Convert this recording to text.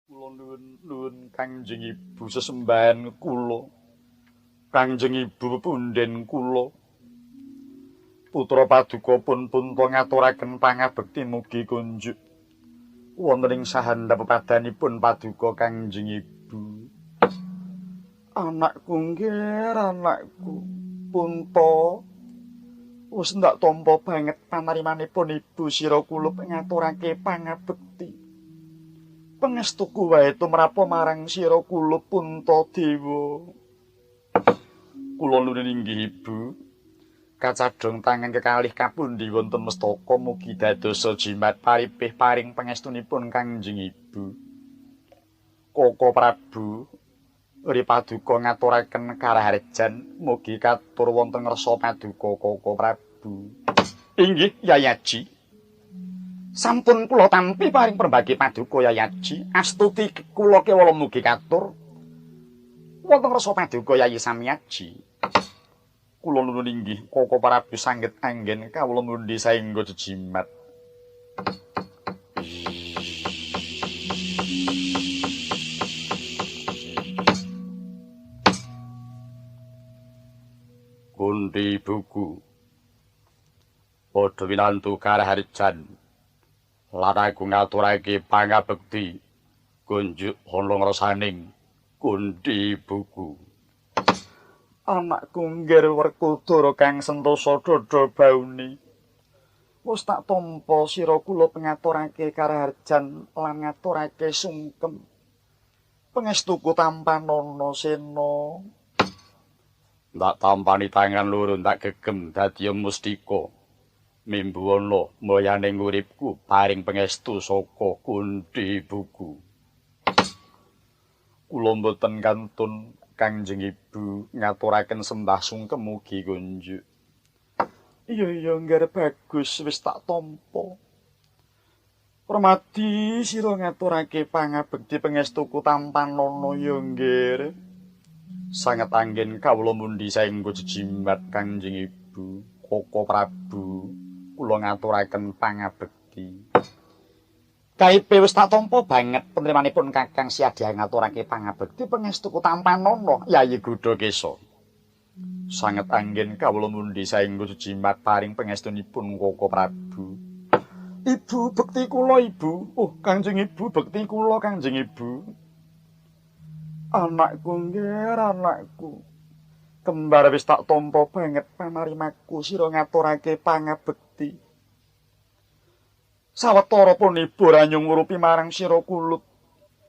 Kula nuwun Kangjeng Ibu sesembahan kula. Kangjeng Ibu pepunden kula. Putra paduka pun punta ngaturaken pangabekti mugi kunjuk wonten ing sahandap pepadanipun paduka Kangjeng Ibu. Anakku nggih, anakku Punta. Wis ndak tampa banget panarimanipun ibu sira kulup ngaturake pangabekti. Pangestuku wae tumrapa marang sira kulup Puntadewa. Kula nuwun inggih Ibu. Kacadhong tangan kekalih kapundi wonten mestaka mugi dadosa jimat paripih paring pangestunipun Kangjeng Ibu. Koko Prabu ri paduka ngaturaken karaharjan mugi katur wonten ngrasa paduka Koko Prabu. Inggih Yayaji. Sampun kula tampi paring perbagi paduka Yayaji, astuti kula kewala mugi katur wonten ngrasa paduka Yayi Samyaji. Kula nuwun inggih Koko Prabu sanget anggen kawula mundi saengga jejimat. Kunti buku padha winantu karaharjan lan aku ngaturake pangabekti kunjuk ana ngrasaning Kunti buku. Anakku nggir Werkudara kang sentosa dada baune. Wis tak tampa sira kula pengaturake karaharjan lan ngaturake sungkem. Pangestuku tampanana sena. Ndak tampani tangan loro ndak gegem dadi mustika. Mimbuwana moyane uripku paring pangestu saka Kunti buku. Kula mboten kantun Kangjeng Ibu ngaturaken sembah sungkem mugi kunjuk. Iya iya nggih bagus wis tak tampa. Permadi sira ngaturake pangabekti pangestuku tampanana ya nggih. Sanget anggen kawula mundi saengga jejimat Kangjeng Ibu Koko Prabu kula ngaturaken pangabekti. Kaipe wis tak tampa banget penerimanipun Kakang Siadya ngaturake pangabekti pangestuku tampanana Yayi Gudakesa. Sanget anggen kawula mundi saengga jejimat paring pangestunipun Koko Prabu. Ibu bekti kula Ibu. Oh Kangjeng Ibu bekti kula Kangjeng Ibu. Anakku nggih, anakku. Kembar wis tak tampa banget panarimaku sira ngaturake pangabekti. Sawetara pun ibu ora nyungrupi marang sira kulup.